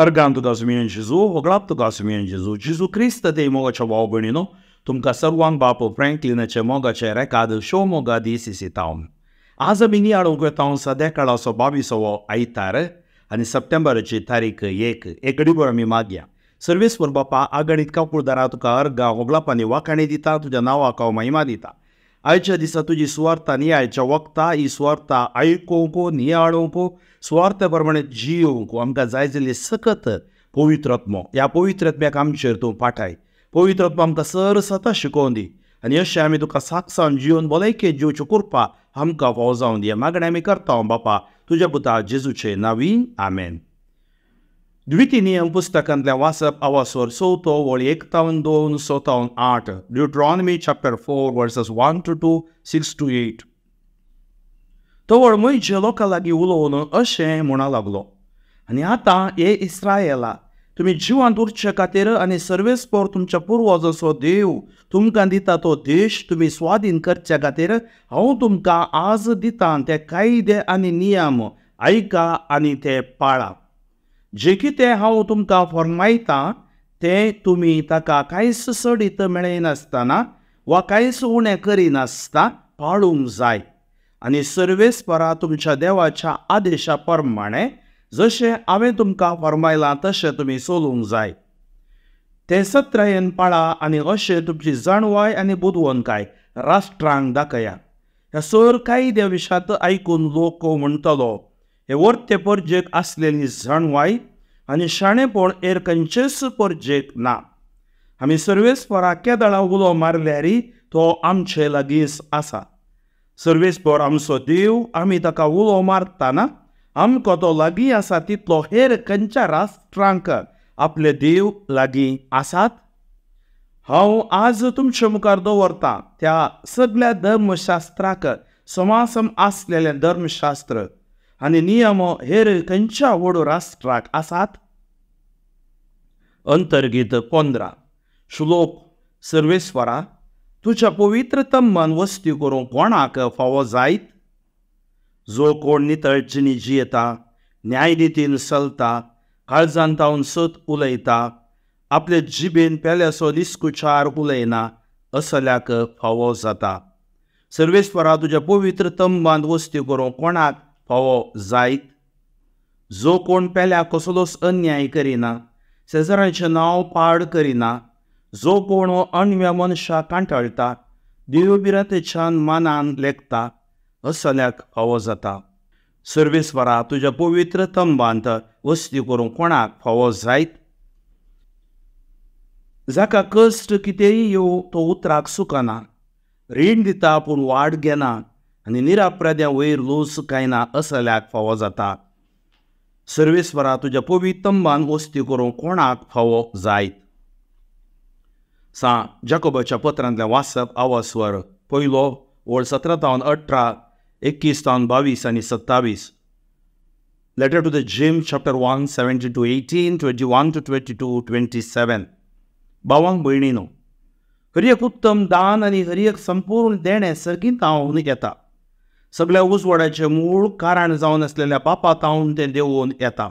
Organ तुका सुमियन जेजू, होगळाप तुका सुमियन जेजू, जेजू क्रिस्त ते मोगाच्या भाव भयणीनो, तुमकां सर्वांक बाप फ्रँकलिनाचे मोगाचे रेकाद शो मोगा दीस इसितांव. आज आमी नियाळूंक वेता सद्या काळाचो 22वो आयतार आनी सप्टेंबराची तारीख 1. एक घडीभर आमी मागया. सर्वेस्पर बापा, आगणीत काकुळदारा तुका अर्गां होगळाप आनी वाखाणी दिता, तुज्या नांवाक हांव महिमा दिता. आयच्या दिसा तुजी सुवार्ता नियाळच्या वखता ही सुवार्ता आयकूंक, नियाळूंक, सुवार्ते प्रमाणे जियोवंक आमकां जाय जाल्ली सकत पवित्रात्मो, ह्या पवित्रात्म्याक आमचेर तूं पाठाय. पवित्रात्मो आमकां सर सता शिकोवन दी आनी अशें आमी तुका साक्षान जिवन भलायकेन जिवच्यो कृपा आमकां फावो जावन दी. मागणें आमी करता बापा तुज्या पुता जेजूचे नांवी, आमेन. द्वितीय नियम पुस्तकांतल्या वाचप आवासवर 4 वळी 1 तावन 2 6 तावन 8, Deuteronomy chapter 4 verses 1 to 2 6 to 8. तवळ म्हजे लोकां लागीं उलोवन अशें म्हणा लागलो, आनी आतां हे इस्रायला, तुमी जिवांत उरचे खातीर आनी सर्वेस्पर तुमच्या पुर्वजांचो देव तुमकां दिता तो देश तुमी स्वाधीन करचे खातीर हांव तुमकां आज दितां ते कायदे आनी नियम आयका आनी ते पाळा. जे कितें हांव तुमकां फर्मायतां तें तुमी ताका कांयच सडीत मेळयनासतना वा कांयच उणें करिनासतना पाळूंक जाय. आनी सर्वेस्परा तुमच्या देवाच्या आदेशा प्रमाणे जशें हांवें तुमकां फर्मायलां तशें तुमी चलूंक जाय. तें सत्रायेन पाळा आनी अशें तुमची जाणवाय आनी बुदवंतकाय राष्ट्रांक दाखया. ह्या सर कायद्या विशांत आयकून लोक म्हणटलो, हे वर्ते परजेक आसलेली जाणवाय आनी शाणेपण हेर खंयचेच परजेक ना. आमी सर्वेस्परा केदळा उलो मारल्यार तो आमचे लागींच आसा. सर्वेस्पर आमचो देव, आमी ताका उलो मारतना आमकां तो लागीं आसा तितलो हेर खंयच्या राष्ट्रांक आपले देव लागीं आसात. हांव आज तुमचे मुखार दवरतां त्या सगळ्या धर्मशास्त्राक समासम आसलेलें धर्मशास्त्र आनी नियम हेर खंयच्या व्हड राष्ट्राक आसात. अंतर्गीत 15 श्लोक. सर्वेस्परा, तुज्या पवित्र तंबान वस्ती करूंक कोणाक फावो जायत? जो कोण नितळचिनी जियेता, न्यायनितीन चलता, काळजान तावन सत उलयता, आपले जिबेन पेल्याचो निस्कुचार उलयना, असल्याक फावो जाता. सर्वेस्परा, तुज्या पवित्र तंबान वस्ती करूंक कोणाक फावो जायत? जो कोण पेल्याक कसलोच अन्याय करिना, शेजाऱ्यांचें नांव पाड करिना, जो कोण अणव्या मनशाक कांटाळटा, देवभिरांतेच्यान मानान लेखता, असल्याक फावो जाता. सर्वेस्परा, तुज्या पवित्र तंबांत वस्ती करूंक कोणाक फावो जायत? जाका कश्ट कितेंय येवं तो उतराक सुकना, रीण दिता पूण वाड घेना आनी निरापराध्या वयर लोस कांयना, असल्याक फावो जाता. सर्वेस्परा, तुज्या पवित्र तंबान वस्ती करूंक कोणाक फावो जायत? सा जाकोबाच्या पत्रांतलें वाचप आवासवर 1 वळ 17 तावन 18, 21 तावन 22 आनी 27. Letter to the James chapter 1 17 to 18, 21 to 22, 27. भावांक भयणीनो, हर एक उत्तम दान आनी हर एक संपूर्ण देणें सर्गींत तावन येता. सगळ्या उजवाडाचें मूळ कारण जावन आसलेल्या बापा तावन तें देवून येता.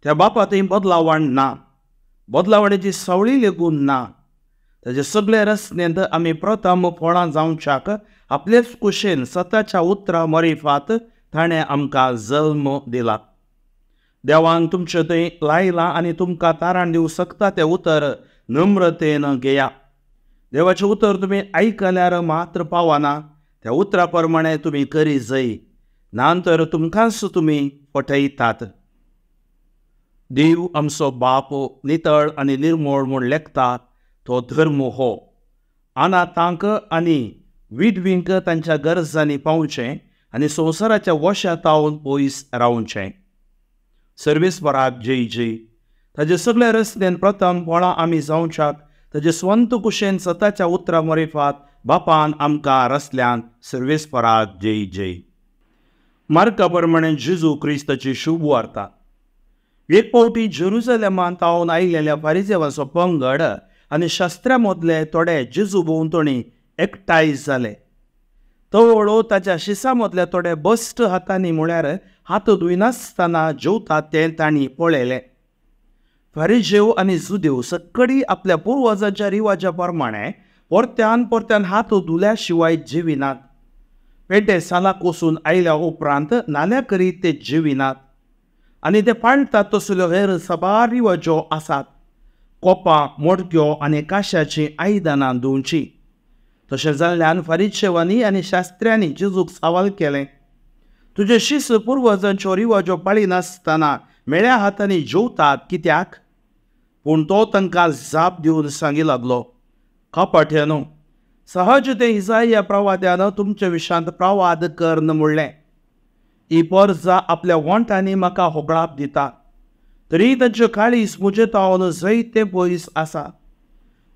त्या बापा थंय बदलावण ना, बदलावण्याची सावळी लेगून ना. ताजे सगळे रचनेंत आमी प्रथम फळां जावच्याक आपलेच कुशेन सताच्या उतरां मरिफात ताणें आमकां जल्म दिला. देवान तुमचे थंय लायलां आनी तुमकां तारण दिवंक शकता तें उतर नम्रतेन घेया. देवाचें उतर तुमी आयकल्यार मात्र पावना, त्या उतरा प्रमाणे तुमी करी जाय, ना तर तुमकांच तुमी फटयतात. देव आमचो बाप नितळ आनी निर्मळ म्हूण लेखता तो धर्म हो. अनाथांक आनी विधवींक तांच्या गरजांनी पावचें आनी संवसाराच्या वशातावन पयस रावचें. सर्वेस्पराक जय जय. ताजे सगळ्या रस्त्यान प्रथम फळां आमी जावच्याक ताजे स्वंत कुशेन सताच्या उतरां मरिफात बापान आमकां रसल्यान. सर्वेस्पराक जय जय. मार्का प्रमाणे जेजू क्रिस्ताची शुभ वार्ता. एक फावटी जेरुजलेमांत तावन आयिल्ल्या फारिजेवाचो पंगड आनी शास्त्रा मदले थोडे जेजू भोंवतणी एकठांय जाले. तवळो ताच्या शिसा मदले थोडे बश्ट हातांनी म्हळ्यार हात धुयनासतना जेवतात तें तांणी पळयलें. फारिजेव आनी जुदेव सक्कडी आपल्या पुर्वजांच्या रिवाजा प्रमाणे परत्यान परत्यान हात धुल्या शिवाय जेविनात. पेटे सालाक वचून आयल्या उपरांत नाल्या करीत ते जेविनात आनी ते पाळटात तसल्यो हेर साबार रिवाजो आसात. कोपां, मोडक्यो आनी काश्याचीं आयदनां धुवचीं. तशें जाल्ल्यान फारिजेवांनी आनी शास्त्र्यांनी जेजूक सवाल केलें, तुजे शिस पुर्वजांच्यो रिवाजो पाळिनासतना मेळ्या हातांनी जेवतात कित्याक? पूण तो तांकां जाप दिवन सांगी लागलो, कपाट्यानो, सहज ते इजाया प्रवाद्यान तुमच्या विशांत प्रवाद करन म्हणलें, ही परजा आपल्या वोंठांनी म्हाका होगळाप दिता, तरी तांच्यो काळीज म्हजे तावन जैते पयस आसा.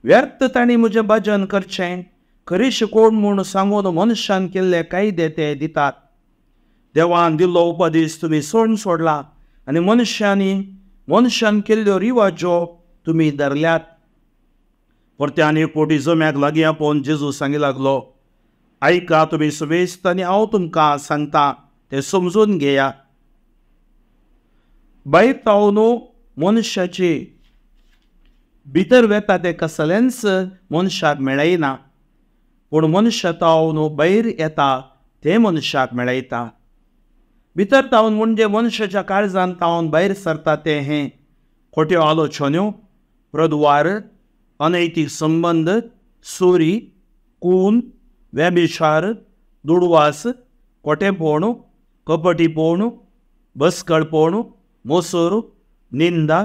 व्यर्थ तांणी म्हजें भजन करचें, खरी शिकोवण म्हूण सांगून मनशान केल्ले कायदे ते दितात. देवान दिल्लो उपदेश तुमी सोडून सोडला आनी मनशान केल्ल्यो रिवाजो तुमी धरल्यात. परत्यान एक फावटी जम्याक लागीं आपोवन जेजू सांगी लागलो, आयका तुमी सुबेस्त आनी हांव तुमकां सांगता तें समजून घेया. भायर तावन मनशाची भितर वेता तें कसलेंच मनशाक मेळयना, पूण मनशा तावन भायर येता तें मनशाक मेळयता. भितर तावन म्हणजे मनशाच्या काळजान तावन भायर सरता तें हें खोट्यो आलोचन्यो, प्रद्वार, अनैतीक संबंद, चोरी, खून, व्यभिचार, दुडवास, खोटेपण, कपटीपण, बसकळपण, मोसर, निंदा,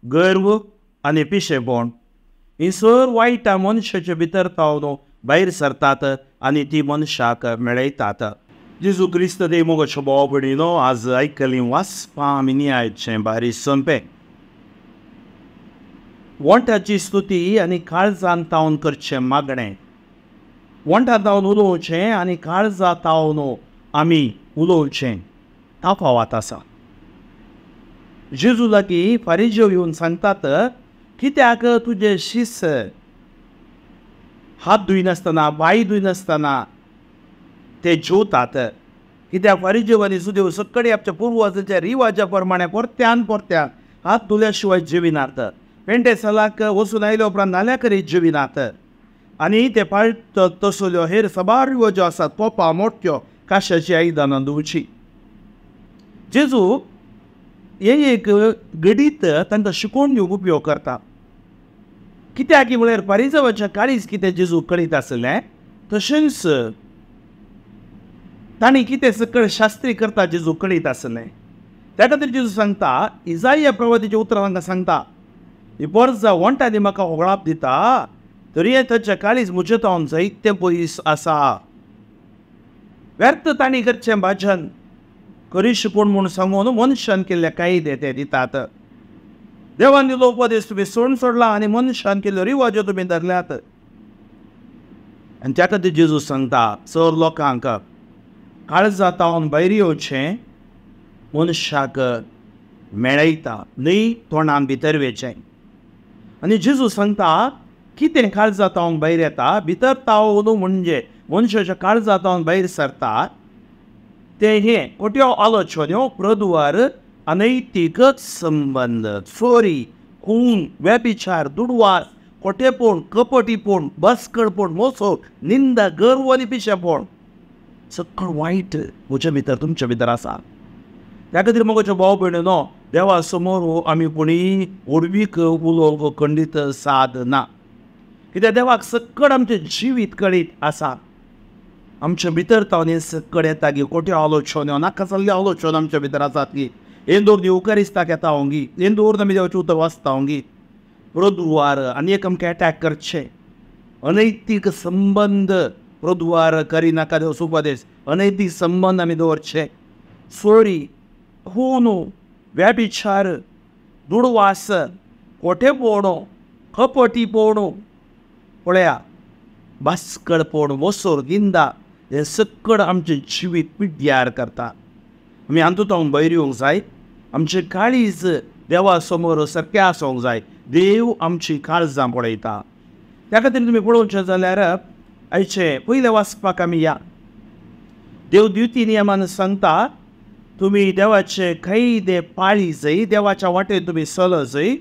गर्व आनी पिशेपण. ही सर वायटां मनशाचे भितर तावन भायर सरतात आनी ती मनशाक मेळयतात. जेजू क्रिस्त देव मोगाचो भाव भयणीनो, आज आयकलीं वाचपां आमी नियाळचें बारी सोंपें. वोंठाची स्तुती आनी काळजान तावन करचें मागणें. वोंठा तावन उलोवचें आनी काळजा तावन आमी उलोवचें तफावत आसा. जेजू लागीं फारिजेव येवन सांगतात, कित्याक तुजे शिस हात धुयनासतना पांय धुयनासतना ते जेवतात? कित्याक फारिजेव आनी जुदेव सक्कडी आपच्या पुर्वजांच्या रिवाजा प्रमाणे परत्यान परत्यान हात धुल्या शिवाय जेविनात. पेंटे सालाक वचून आयल्या उपरांत नाल्या करीत जेविनात आनी ते पाळटात तसल्यो हेर साबार रिवाजो आसात, कोपां, मोटक्यो, काश्याचीं आयदनां धुवचीं. जेजू हे एक घडीत तांकां शिकोवन दिवंक उपयोग करता. कित्याक म्हळ्यार फारिजेवाच्या काळीज कितें जेजू कळीत आसलें, तशेंच तांणी कितें सकळ शास्त्री करता जेजू कळीत आसलें. त्या खातीर जेजू सांगता, इजाया प्रवादीच्या उतरां तांकां सांगता, ही परजा वोंठांनी म्हाका होगळाप दिता, तरी तांच्या काळीज म्हजे तावन जायतें पयस आसा. व्यर्थ तांणी करचें भजन, खरी शिकोवण म्हूण सांगून मनशान केल्ले कायदे ते दितात. देवान दिलो उपदेश तुमी सोडून सोडला आनी मनशान केल्ल्यो रिवाजो तुमी धरल्यात. आनी त्या खातीर जेजू सांगता चड लोकांक काळजा तावन भायर येवचें मनशाक मेळयता, न्हय तोंडान भितर वयचें. आनी जेजू सांगता कितें काळजा तावन भायर येता, भितर तावन म्हणजे मनशाच्या काळजा तावन भायर सरता ते हें खोट्यो आलोचन्यो, प्रद्वार, अनैतीक संबंद, चोरी, खून, व्यभिचार, दुडवास, खोटेपण, कपटीपण, बसकळपण, मोसो, निंदा, गर्व आनी पिशेपण. सगळें वायट म्हज्या भितर तुमच्या भितर आसा. त्या खातीर मोगाचो भाव भयणीनो, देवा समोर आमी कोणी व्हडवीक उलोवंक खंडीत साद ना, कित्याक देवाक सक्कड आमचें जिवीत कळीत आसा. आमच्या भितर तावन हें सक्कड येता की खोट्यो आलोचन्यो, नाका जाल्ल्यो आलोचन्यो आमच्या भितर आसात की हें दवर येवकारिस्ताक येता हांव, हें दवर आमी देवाचें उतर वाचता हांव. प्रद्वार आनी एक आमकां एटॅक करचें, अनैतीक संबंद, प्रद्वार करिनाका देव उपदेश, अनैतीक संबंद आमी दवरचे, चोरी, खून, व्यभिचार, दुडवास, खोटेपण, कपटीपण, पळया बास्कळपण, मोसोर, निंदा, हें सक्कड आमचें जिवीत पिड्ड्यार करता. आमी हातूंत भायर येवंक जाय. आमचें काळीज देवा समोर सारकें आसूंक जाय. देव आमची काळजां पळयता. त्या खातीर तुमी पळोवचें जाल्यार आयचें पयलें वाचपाक आमी या. देव द्वितीय नियमान सांगता, तुमी देवाचे कैदे पाळी जाय, देवाच्या वाटेन तुमी चल जाय,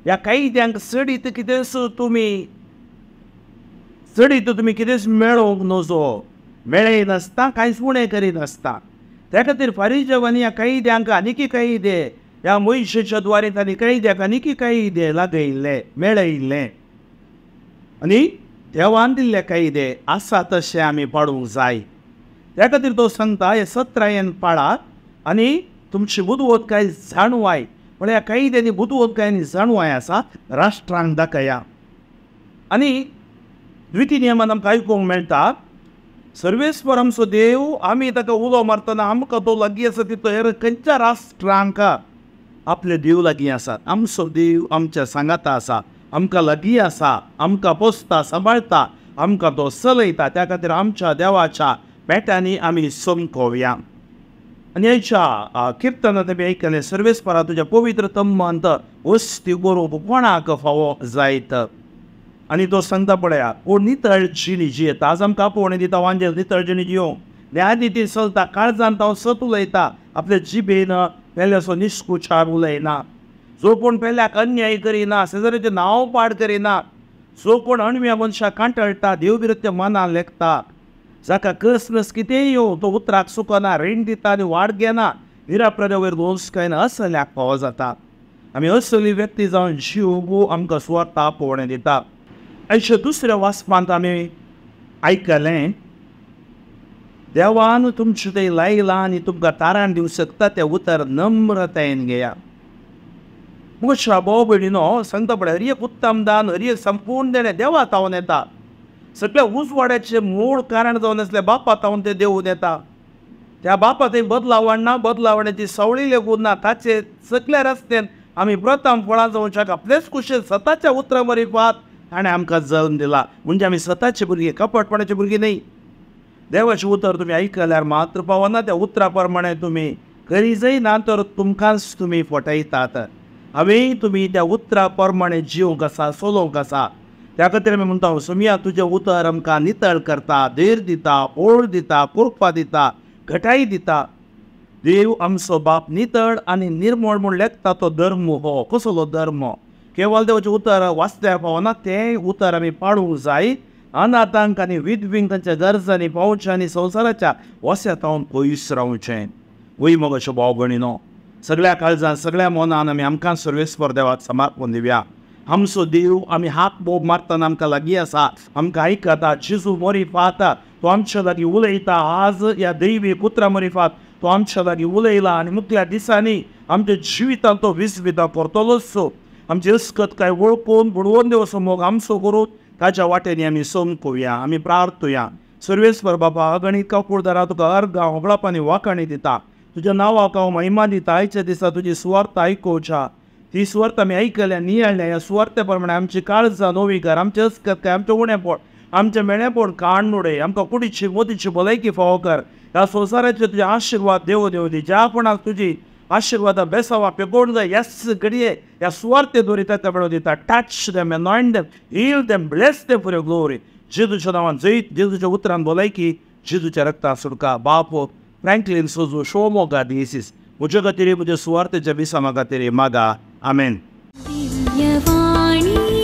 ह्या कायद्यांक चडीत कितेंच तुमी चडीत तुमी कितेंच मेळोवंक नजो, मेळयनासता कांयच उणें करिनासता. त्या खातीर फारीजवांनी ह्या कायद्यांक आनीकी कायदे ह्या मोयशेच्या द्वारे तांणी कायद्याक आनीकी कायदे लागयल्ले मेळयल्ले आनी देवान दिल्ले कायदे आसा तशे आमी पाडूंक जाय. त्या खातीर तो सांगता हे सत्रायेन पाळात आनी तुमची बुदवंतकाय जाणवाय, म्हळ्यार ह्या कायद्यांनी बुदवंतकाय आनी जाणवाय आसा राष्ट्रांक दाखया. आनी द्वितीय नियमान आमकां आयकूंक मेळटा सर्वेस्पर आमचो देव आमी ताका उलो मारतना आमकां तो लागीं आसा तितलो हेर खंयच्या राष्ट्रांक आपले देव लागीं आसात. आमचो देव आमच्या सांगाता आसा, आमकां लागीं आसा, आमकां पोसता सांबाळटा, आमकां तो चलयता. त्या खातीर आमच्या देवाच्या पेट्यांनी आमी समकोवया. आनी आयच्या किर्तनांत आमी आयकलें सर्वेस्परा तुज्या पवित्र तंबांत वस्ती करूंक कोणाक फावो जायत. आनी तो सांगता पळया कोण नितळ जिणी जियेता. आज आमकां आपोवणें दिता वांजेल नितळ जिणी जियोंक, न्यायनितीन चलता, काळजान हांव सत उलयता, आपले जिबेन पेल्याचो निश्कुचार उलयना, जो कोण पेल्याक अन्याय करिना, शेजाऱ्याचें नांव पाड करिना, जो कोण अणव्या मनशाक कांटळटा, देवविरत्य मनान लेखता, जाका कसनस कितेंय येवं तो उतराक चुकना, रीण दिता आनी वाड घेना, निरापराध्या वयर दोश कांयना, असल्याक फावो जाता. आमी असली व्यक्ती जावन जीव आमकां सुवार्थ आपोवणें दिता. आयच्या दुसऱ्या वाचपांत आमी आयकलें देवान तुमचें तें लायलां आनी तुमकां तारण दिवंक शकता तें उतर नम्रतायेन घेया. म्हज्या भाव भयणीनो सांगता पळय हर एक उत्तम दान हर एक संपूर्ण देणें देवा तावन येता. सगळ्या उजवाड्याचें मूळ कारण जावन आसलें बापा तावन तें देवून येता. त्या बापा थंय बदलावण ना, बदलावण्याची सवळी लेगून ना. ताचे सगल्या रस्त्यान आमी प्रथम फळां जावच्याक आपलेच कुशेन सताच्या उतरां मरिपात ताणें आमकां जल्म दिला. म्हणजे आमी सताचे भुरगीं, कपटपणाचे भुरगीं न्हय. देवाचें उतर तुमी आयकल्यार मात्र पावना, त्या उतरा प्रमाणे तुमी करी जायना तर तुमकांच तुमी फटयतात. हांवें तुमी त्या उतरा प्रमाणे जिवंक आसा, चलोवंक आसा. त्या खातीर आमी म्हणटा सोमिया तुजें उतर आमकां नितळ करता, धैर्य दिता, ओळ दिता, कृपा दिता, घटाय दिता. देव आमचो बाप नितळ आनी निर्मळ म्हूण लेखता तो धर्म हो. कसलो धर्म? केवल देवाचें उतर वाचल्यार पावना, तें उतर आमी पाळूंक जाय. अनाथांक आनी विधवींक तांच्या गरजांनी पावचें आनी संवसाराच्या वस्यातावन पयस रावचें. वय मगो भाव भयणीनो, सगळ्या काळजान सगळ्या मनान आमी आमकां सर्वेस्पर देवाक समर्पण दिवया. आमचो देव आमी हात बोब मारतना आमकां लागीं आसा, आमकां आयकता. जेजू मोरीफात तो आमच्या लागीं उलयता. आज ह्या दैवी पुत्रा मोरीफात तो आमच्या लागीं उलयला आनी मुखल्या दिसांनी आमच्या जिवितांत तो विस्विता करतलोच. आमची अस्कत काय वळखून बुडवून देव मोग आमचो करून ताच्या वाटेनी आमी समकोवया. आमी प्रार्थुया. सर्वेस्पर बाबा अगणीत काकुळदारा तुका अर्गां होगळाप आनी वाखाणी दिता. तुज्या नांवाक हांव महिमा दिता. आयच्या दिसा तुजी सुवार्थ आयकोवच्या, ती सुवार्थ आमी आयकल्या नियाळ्या. ह्या सुवार्थे प्रमाणे आमची काळजां नवी कर, आमचें अस्कत काय आमचें उणेपण आमचें मेळेपण काडून उडय. आमकां कुडीची मोदीची भलायकी फावो कर. ह्या संवसाराचे तुजे आशिर्वाद देव देव दी. ज्या कोणाक तुजी आशिर्वादा बेसावा पेगोवन जाय ह्याच घडये ह्या सुवार्थे दोरी ताका मेळोवन दिता. Touch them, anoint them, heal them, bless them for your glory. जेजूच्या नांवान जैत, जेजूच्या उतरान भलायकी, जेजूच्या रक्ता सुटका. बाप फ्रँकलीन सोजू शोमोगा दिसीस म्हजे खातीर, म्हज्या सुवार्थेच्या विसामा खातीर मागा. आमेन. दिव्यवाणी.